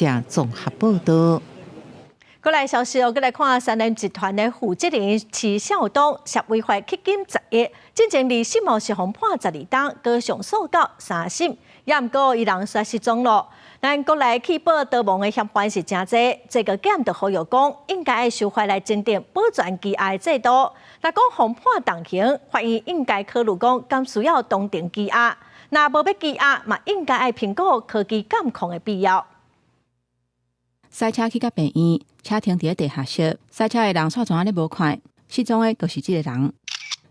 者綜合報道。過來消息哦，閣來看三聯集團的負責人徐孝東涉違法吸金10億，進前二審嘛是予判12冬，閣上訴到三審，也毋過伊人煞失蹤咯。咱國內棄保逃亡的嫌犯是誠濟，最高檢就呼籲講，應該愛修法來增訂保全羈押的制度。若講予判重刑，法院應該考慮講，敢需要當庭羈押？若無欲羈押，嘛應該愛評估科技監控的必要。駛車去到病院，車停佇咧地下室，駛車的人煞怎按呢無看，失蹤的就是這个人。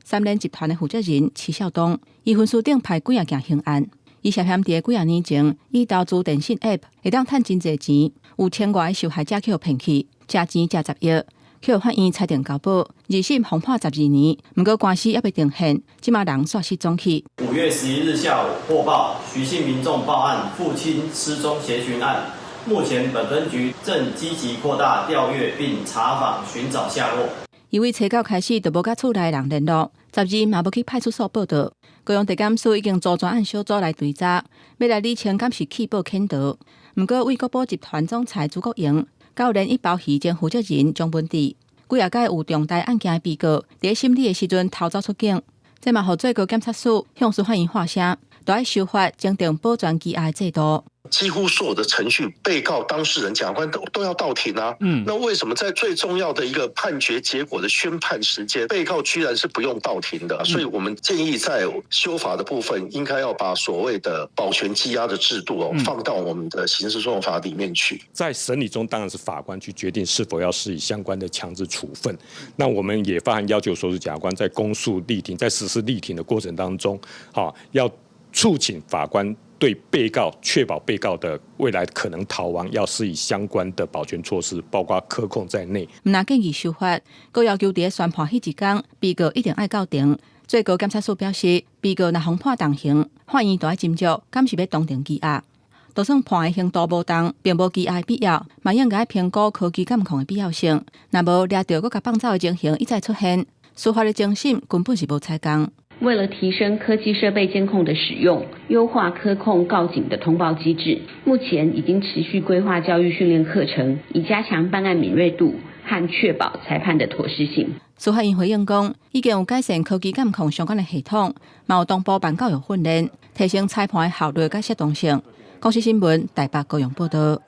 三聯集團的負責人徐孝東，伊分書頂派幾仔件刑案，伊涉嫌佇咧幾仔年前，以投資電信 App 會當趁真濟錢，有千外个受害者去予騙去，食錢食10億，去予法院裁定交保，二審予判12年，毋過官司猶未定讞，這馬人煞失蹤去。5月11日下午獲報，徐姓民眾報案，父親失蹤協尋案。目前本分局正積極擴大調閱並查訪尋找下落。伊為初九開始就無佮厝內人聯絡，12嘛無去派出所報到。高雄地檢署已經組專案小組來追查，欲來理清敢是棄保潛逃。毋過為國寶集團總裁朱國榮、佮連一鮑魚前負責人鍾文智，幾仔個有重大案件的被告，佇審理的時陣逃走出境，這嘛予最高檢察署向司法院發聲，著愛修法增訂保全羈押的制度。幾乎所有的程序，被告、當事人、檢察官都要到庭啊。那為什麼在最重要的一個判決結果的宣判時間，被告居然是不用到庭的？所以我們建議在修法的部分，應該要把所謂的保全羈押的制度哦，放到我們的刑事訴訟法裡面去。在審理中，當然是法官去決定是否要施以相關的強制處分。那我們也發函要求所屬檢察官在公訴立庭、在實施立庭的過程當中，好要促請法官對被告確保被告的未來可能逃亡，要施以相關的保全措施，包括科控在內。毋但建議修法，閣要求佇咧宣判彼一工，被告一定愛到庭。最高檢察署表示，被告若予判重刑，法院著愛斟酌，敢是欲當庭羈押。就算判的刑度無重，並無羈押的必要，嘛應該評估科技監控的必要性。若無掠著閣共放走的情形一再出現，司法的精神根本是無採仝。為了提升科技設備監控的使用，優化科控告警的通報機制，目前已經持續規劃教育訓練課程，以加強辦案敏銳度和確保裁判的妥適性。司法院回應講，已經有改善科技監控相關的系統，嘛有同步辦教育訓練，提升裁判的效率佮適當性。公視新聞台北高雄報道。